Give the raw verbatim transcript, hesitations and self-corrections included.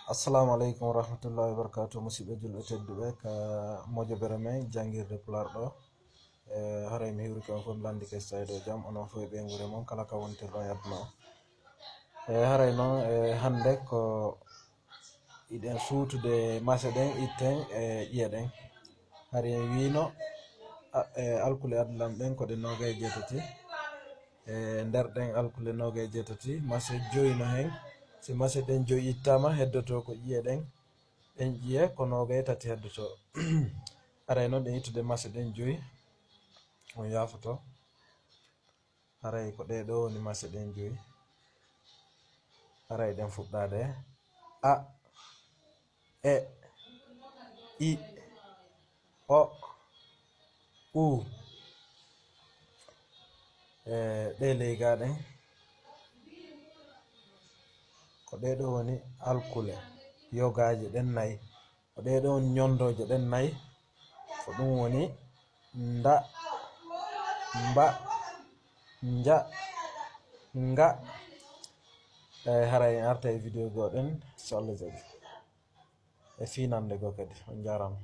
Assalamu aleykum wa rahmatullahi wa barakatuh, musidɓe julɓe tedduɓe ka mojobere men janngirde Pulaar ɗo. E, haray mi hiwri kon fof mi lanndike so tawi ɗo jam, onon fof e ɓeynguure mon kala ka wontirɗon e aduna o. E, haray noon, e, hannde ko iɗen suutude mase ɗen, itten e ƴiye ɗen. Hari en wiino, a, e, alkule adlam ɗen ko ɗe noogay jeetati. E nder ɗen alkule noogay jeetati, mase joyi no hen. Si mase ɗen joyi ittaama, heddotoo ko ƴiye ɗen. Ɗen ƴiye ko noogay tati heddotoo. Haray noon ɗen ittude mase ɗen joyi. On yaafoto. Haray ko ɗee ɗoo woni mase ɗen joyi. Haray ɗen fuɗɗaade. A, E, I, O, U. E, ɗee leygaa ɗen. Ko ɗee ɗoo woni alkule yogaaje ɗen nayi. Ko ɗee ɗoo woni ñonndooje ɗen nayi. Ko ɗum woni nda, mba, nja, nga. E, haray en arta e vidéo goo ɗen, so Allah jaɓi. E fii nannde goo kadi. On njaaraama.